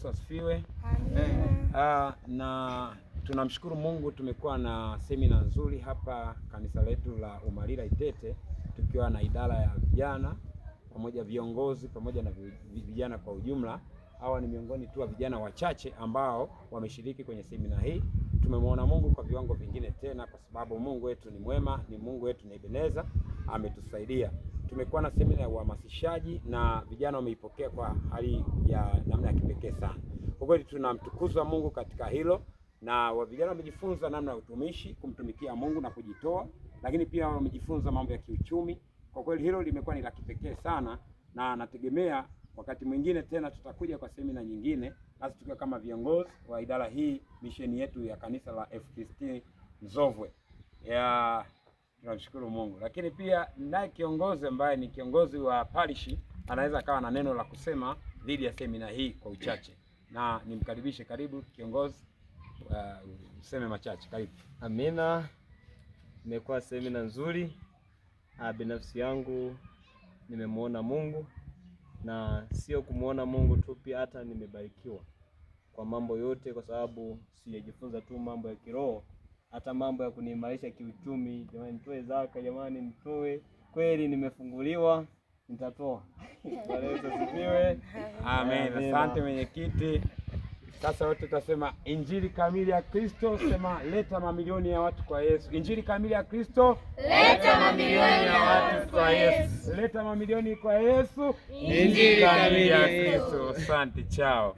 Yesu asifiwe. Na tunamshukuru Mungu, tumekuwa na semina nzuri hapa kanisa letu la Umalila Itete, tukiwa na idara ya vijana pamoja viongozi pamoja na vijana kwa ujumla. Hawa ni miongoni tu wa vijana wachache ambao wameshiriki kwenye semina hii. Tumemwona Mungu kwa viwango vingine tena, kwa sababu Mungu wetu ni mwema, ni Mungu wetu ni Ebeneza, ametusaidia. Tumekuwa na semina ya uhamasishaji na vijana wameipokea kwa hali ya namna ya kipekee sana. Kwa kweli tunamtukuza Mungu katika hilo, na wa vijana wamejifunza namna ya utumishi, kumtumikia Mungu na kujitoa, lakini pia wamejifunza mambo ya kiuchumi. Kwa kweli hilo limekuwa ni la kipekee sana, na nategemea wakati mwingine tena tutakuja kwa semina nyingine, nasi tukiwa kama viongozi wa idara hii, misheni yetu ya kanisa la FPCT Nzovwe ya tunamshukuru Mungu. Lakini pia naye kiongozi ambaye ni kiongozi wa parishi anaweza akawa na neno la kusema dhidi ya semina hii kwa uchache, na nimkaribishe. Karibu kiongozi, useme machache. Karibu. Amina, imekuwa semina nzuri. Binafsi yangu nimemwona Mungu na sio kumwona Mungu tu, pia hata nimebarikiwa kwa mambo yote, kwa sababu sijajifunza tu mambo ya kiroho, hata mambo ya kuniimarisha kiuchumi. Jamani, nitoe zaka, jamani, nitoe kweli, nimefunguliwa, nitatoa. Bwana Yesu asifiwe. Amen. Asante mwenyekiti. Sasa wote tutasema injili kamili ya Kristo. Sema leta mamilioni ya watu kwa Yesu. Injili kamili ya Kristo, leta mamilioni ya watu kwa Yesu. Leta mamilioni kwa Yesu. Injili kamili ya Kristo. Asante, chao.